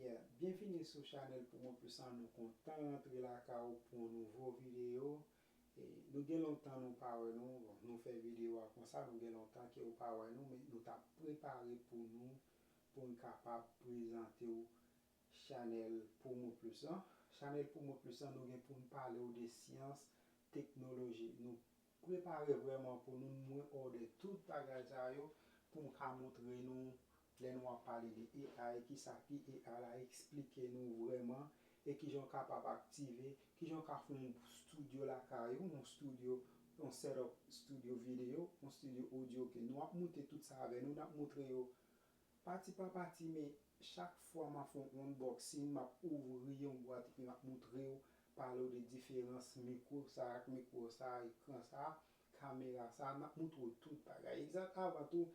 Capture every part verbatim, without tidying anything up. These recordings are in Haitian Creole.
Yeah, byenvini sou chanèl Pou Mwen Plis lan. Nou kontan rantre lakay ou pou yon nouvo videyo. E, nou gen lontan nou pa wè nou. Bon, nou fè videyo a konsa, nou gen lontan ke ou pa wè nou, men nou t ap prepare pou nou, pou n kapab prezante w chanèl Pou Mwen Plis lan. Chanèl Pou Mwen Plis lan, nou gen pou n pale w de syans, teknoloji. Nou prepare vrèman pou nou, mwen òdè tout bagay sa yo pou m ka montre nou lè nou ap pale de A I, kisa ki A I la, eksplike nou vrèman e kijan w kapab aktive, kijan w ka fè yon studio lakay ou, yon studio, yon setup studio videyo, yon studio odyo ke nou ap moute tout sa avè nou, n ap montre yo pati pa pati, men chak fwa m ap fè yon unboxing, m ap ouvri yon bwat epi m ap montre w, pale w de diferans mikwo sa ak mikwo sa, ekran sa, kamera sa, m ap montre w tout bagay. Egzak, avan tou,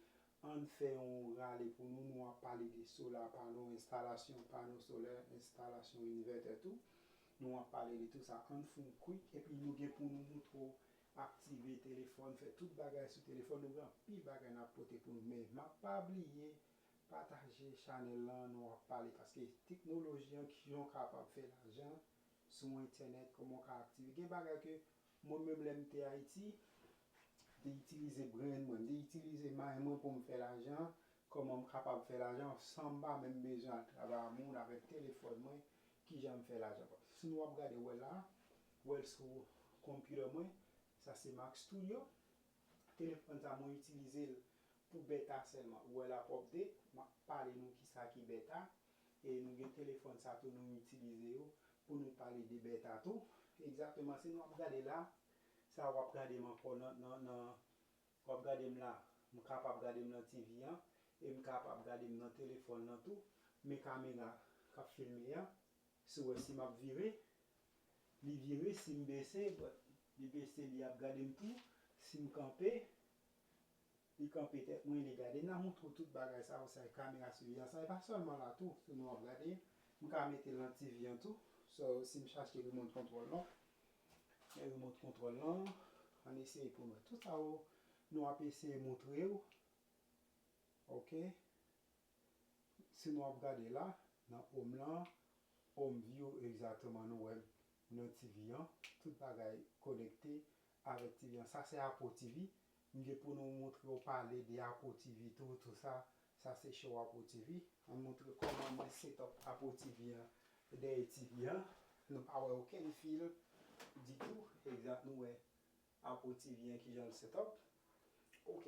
ann fè yon rale pou nou, nou ap pale de sola pano, enstalasyon pano solè, enstalasyon envètè tou. Nou ap pale de tout sa, ann fè yon quick, epi nou gen pou nou montre w aktive telefòn, fè tout bagay sou telefòn, nou gen anpil bagay n ap pote pou nou, men m ap pa bliye pataje chanèl lan, nou ap pale, paske teknoloji an, kijan w kapab fè lajan sou entènèt, kòman w ka aktive. Gen bagay ke mwen menm lè m te Ayiti, m te itilize brain mwen, m te itilize may mwen pou m fè lajan, kòman m kapab fè lajan san m pa menm bezwen al travay a moun avèk telefòn mwen, kijan m fè lajan. Si nou ap gade, w wè la, w wè l sou computer mwen, sa se Mac Studio. Telefòn sa mwen itilize l pou beta sèlman. Ou wè la pòp de, m ap pale nou kisa ki beta. E nou gen telefòn sa tou nou itilize yo pou nou pale de beta tou. Egzakteman, si nou ap gade la, sa w ap gade m ankò nan, nan, nan, w ap gade m la, m kapab gade m nan T V an, e m kapab gade m nan telefòn nan tou. Men kamera k ap filme an, si w wè si m ap vire, li vire, si m bese, bon, li bese, li ap gade m tou. Si m kanpe, li kanpe tèt mwen, li gade. N a montre w tout bagay sa yo, sa e kamera siveyans sa, e pa sèlman la tou, si nou ap gade, m ka mete l nan T V an tou. So, si m chache remote control lan, e remote control lan, ann eseye pou nou wè. Tout sa yo, nou ap eseye montre w. Ok. Si nou ap gade la, nan home lan, home view egzakteman nou wè l nan T V an, tout bagay konekte avèk T V an. Sa se Apple T V. M gen pou nou montre w pale de Apple T V tou, tou sa. Sa se show Apple T V. Ann montre kòman mwen set up Apple T V an dèyè T V an. Nou pa wè okenn fil ditou. Egzak, nou wè Apple T V an, kijan l set up. Ok.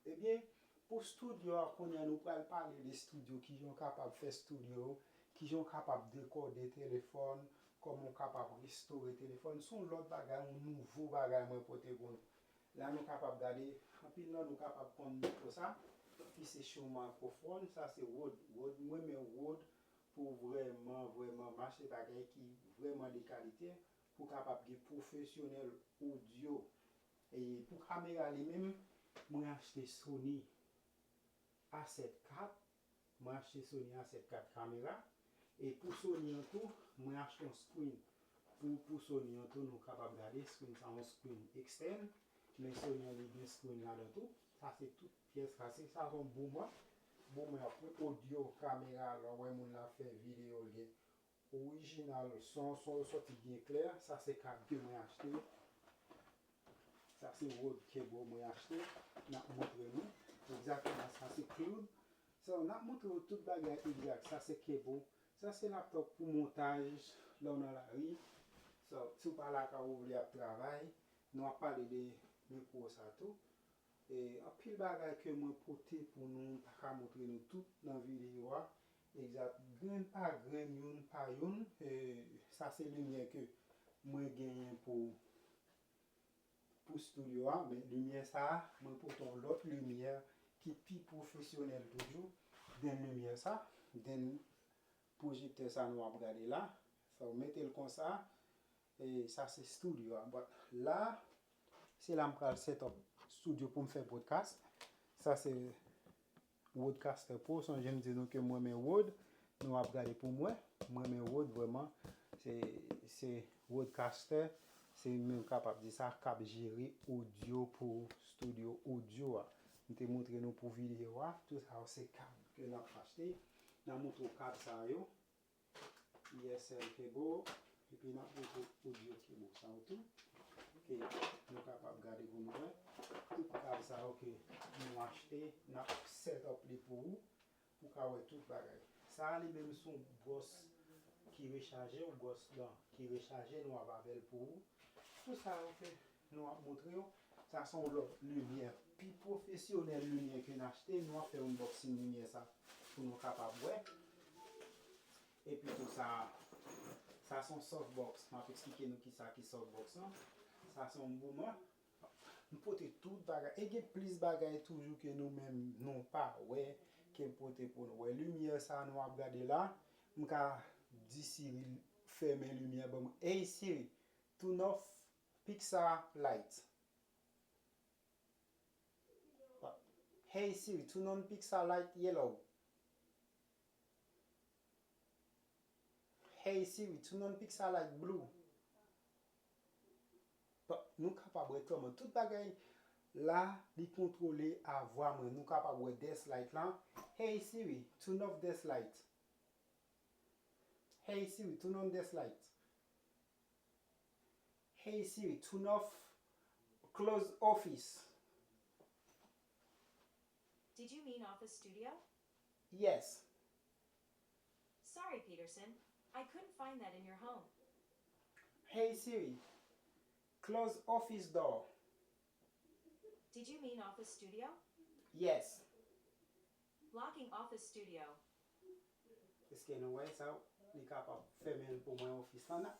Ebyen, pou studio a, kounye a nou pral pale de studio, kijan w kapab fè studio, kijan w kapab dekode telefòn, kòman w kapab restore telefòn. Se yon lòt bagay, yon nouvo bagay mwen pote pou nou. La nou kapab gade, anpil nan nou kapab konn mikwo sa, ki se Shure microphone, sa se Rode. Rode, mwen renmen Rode pou vrèman, vrèman mache bagay ki vrèman de kalite, pou kapab gen pwofesyonèl odyo. E pou kamera li menm, mwen achte Sony A sèt kat, mwen achte Sony A sèt kat kamera. E pou Sony an tou, mwen achte yon screen. Pou, pou Sony an tou, nou kapab gade screen sa, yon screen ekstèn. Men Sony an li gen screen ladan tou. Sa se tout pyès la. Se sa se yon boomer. Boomer pou odyo, kamera, lè w wè moun la fè videyo, l gen orijinal, son, son yo sòti byen klè. Sa se kat ke mwen achte. Sa se Rode cable mwen achte. N ap montre nou egzakteman. Sa se cloud. So, n ap montre w tout bagay egzak. Sa se cable. Sa se laptop pou montaj lè w nan lari. So, si w pa lakay ou, ou vle ap travay, nou ap pale de mikwo sa tou. E anpil bagay ke mwen pote pou nou, m pa ka montre nou tout nan videyo a. Egzak, grenn pa grenn, youn pa youn. E sa se limyè ke mwen genyen pou, pou studio a. Men limyè sa a, mwen pote yon lòt limyè ki pi pwofesyonèl toujou. Den limyè sa, den pwojektè sa nou ap gade la. Sa w mete l konsa. E sa se studio a. But la, se la m pral set up studio pou m fè podcast. Sa se Rodecaster Pro. Sonje m di nou ke mwen renmen Rode. Nou ap gade pou m wè. Mwen renmen Rode vrèman. Se, se Rodecaster. Se menm kapab di sa k ap jere odyo pou studio odyo a. M te montre nou pou videyo a. Tout sa yo se kab ke n ap achte. N a montre w kab sa yo. E S L cable, epi n ap mete audio cable sa yo tou. Ke nou kapab gade pou nou wè. Tout kab sa yo ke nou achte, n ap set up li pou ou, pou ka wè tout bagay. Sa a li menm se yon bwòs ki rechaje, yon bwòs dan ki rechaje, nou ap avè l pou ou. Tout sa yo ke nou ap montre w, sa se yon lòt limyè, pi pwofesyonèl limyè ke n achte, nou ap fè unboxing limyè sa pou nou kapab wè. Epi tou sa, sa se yon softbox, m ap eksplike nou kisa ki softbox lan. Sa se yon boomer. M pote tout bagay. E gen plis bagay toujou ke nou menm nou pa wè, ke m pote pou nou wè. Limyè sa nou ap gade la, m ka di Siri fèmen limyè ban mwen. Hey Siri, turn off Pixar light. Hey Siri, turn on Pixar light yellow. Hey Siri, turn on Pixar light blue. Pa- Nou kapab wè kòman tout bagay la, li kontwole a vwa mwen. Nou kapab wè desk light lan. Hey Siri, turn off desk light. Hey Siri, turn on desk light. Hey Siri, turn off close office. Did you mean office studio? Yes. Sorry, Peterson. I couldn't find that in your home. Hey Siri, close office door. Did you mean office studio? Yes. Locking office studio. Èske nou wè sa? Li kapab fèmen l pou mwen ofis lan nan.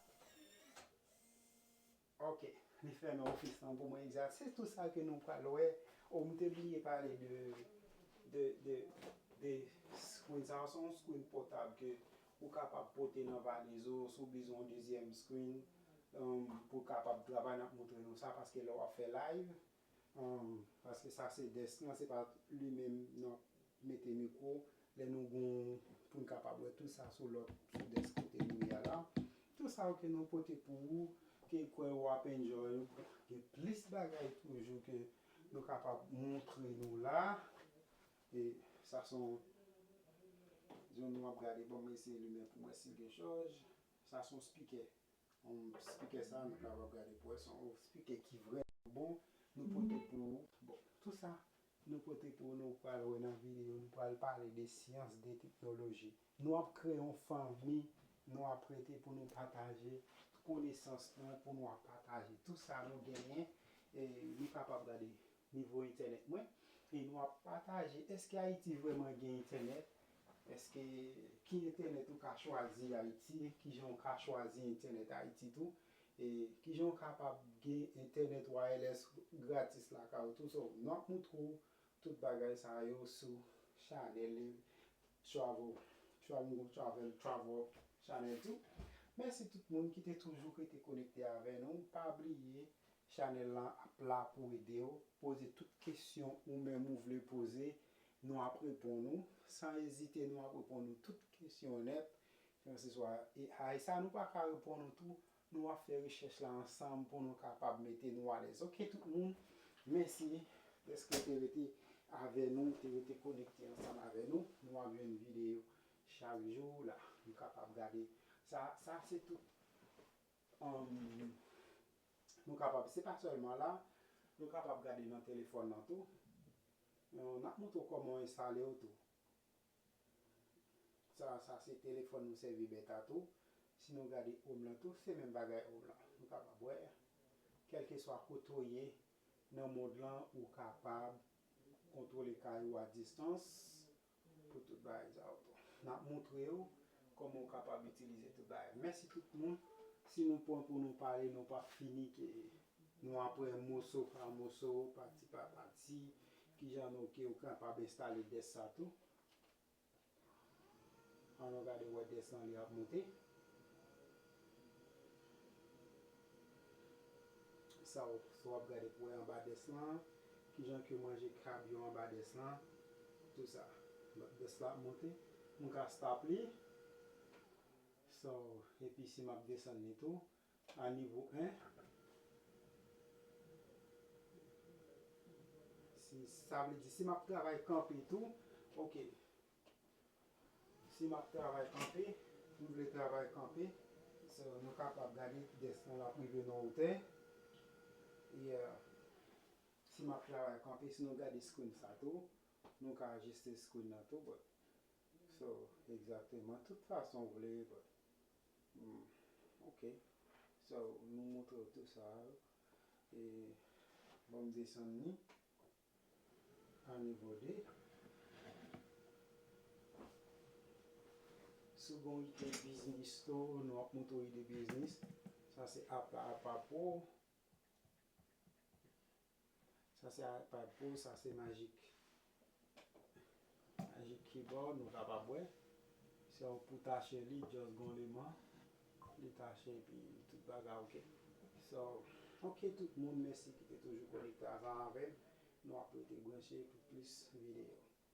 Ok, li fèmen ofis lan pou mwen egzat. Se tou sa ke nou pral wè. O, m te bliye pale de, de, de, de screen sa. Se yon screen pòtab ke ou kapab pote nan valiz ou, si w bezwen yon dezyèm screen, um, pou w kapab travay, n ap montre nou sa, paske lè w ap fè live, um, paske sa se desk lan, se pa li menm nan mete mikwo, lè nou gon pou n kapab wè tout sa sou lòt, sou desk kote nou ye a la. Tout sa yo ke nou pote pou ou, ke kwè w ap enjoy, gen plis bagay toujou ke nou kapab montre nou la. E sa se yon zòn nou ap gade, bon, mwen eseye limen pou mwen si l gen chòj. Sa se yon spikè. Yon spikè sa, nou kapab gade pou wè se yon spikè ki vrèman bon. Nou pote pou ou. Bon, tout sa nou pote pou nou pral wè nan videyo, nou pral pale de syans, de teknoloji. Nou ap kreye yon fanmi, nou ap rete pou nou pataje konesans nou, pou nou ap pataje tout sa nou genyen. E nou kapab gade nivo entènèt mwen. E nou ap pataje, èske Ayiti vrèman gen entènèt? Èske, ki entènèt ou ka chwazi Ayiti? Kijan ou ka chwazi entènèt Ayiti tou? E kijan ou kapab gen entènèt wireless gratis lakay ou tou? So, nou ap montre w tout bagay sa yo sou chanèl Travel, Travel, Travel, Travel Channel tou. Mèsi tout moun ki te toujou rete konekte avè nou. Pa bliye, chanèl lan ap la pou ede w. Poze tout kesyon ou menm ou vle poze, nou ap reponn ou. San ezite, nou ap reponn ou tout kesyon nèt. Fransiswa, e ay sa nou pa ka reponn ou tou, nou ap fè rechèch la ansanm pou nou kapab mete nou alèz. Ok, tout moun, mèsi dèske te rete avè nou, te rete konekte ansanm avè nou. Nou ap jwenn videyo chak jou la. Nou kapab gade. Sa, sa se tout. Um, nou kapab, se pa sèlman la, nou kapab gade nan telefòn nan tou. Uh, n ap montre w kòman w enstale yo tou. Sa, sa se telefòn nou sèvi beta tou. Si nou gade home lan tou, se menm bagay home lan. Nou kapab wè, kèlkeswa kote w ye nan mond lan, ou kapab kontwole kay ou a distans pou tout bagay sa yo tou. N ap montre w kòman w kapab itilize tout bagay. Mèsi tout moun. Si nou pran pou nou pale, nou p ap fini ke nou ap pran moso pa moso, pati pa pati, kijan nou ke w kapab enstale dèsk sa tou. Ann nou gade wè dèsk lan li ap monte. Sa w, sa w ap gade pou wè anba dèsk lan, kijan ke w ranje kab yo anba dèsk lan, tou sa. Dèsk la ap monte, m ka stop li. So, epi si m ap desann li tou, a nivo en. Si, sa vle di, si m ap travay kanpe tou, ok. Si m ap travay kanpe, m vle travay Travay kanpe, so nou kapab gade desk lan l ap rive nan wotè. E, euh, si m ap travay kanpe, si nou gade screen sa tou, nou ka ajiste screen nan tou, but, so, egzakteman, tout fason w vle, but, hmm, ok. So, nou montre w tou sa, e, bon, m desann li. A nivo de. Si w gen yon ide biznis tou, nou ap montre w ide biznis. Sa se apa, apa pou. Sa se apa pou, sa se Magic. Magic Keyboard, nou kapab wè. Se pou tache li, just gon leman. Li tache, epi tout bagay ok. So, ok, tout moun, mèsi ki te toujou konekte ansanm avè m. Nou ap rete branche pou plis videyo.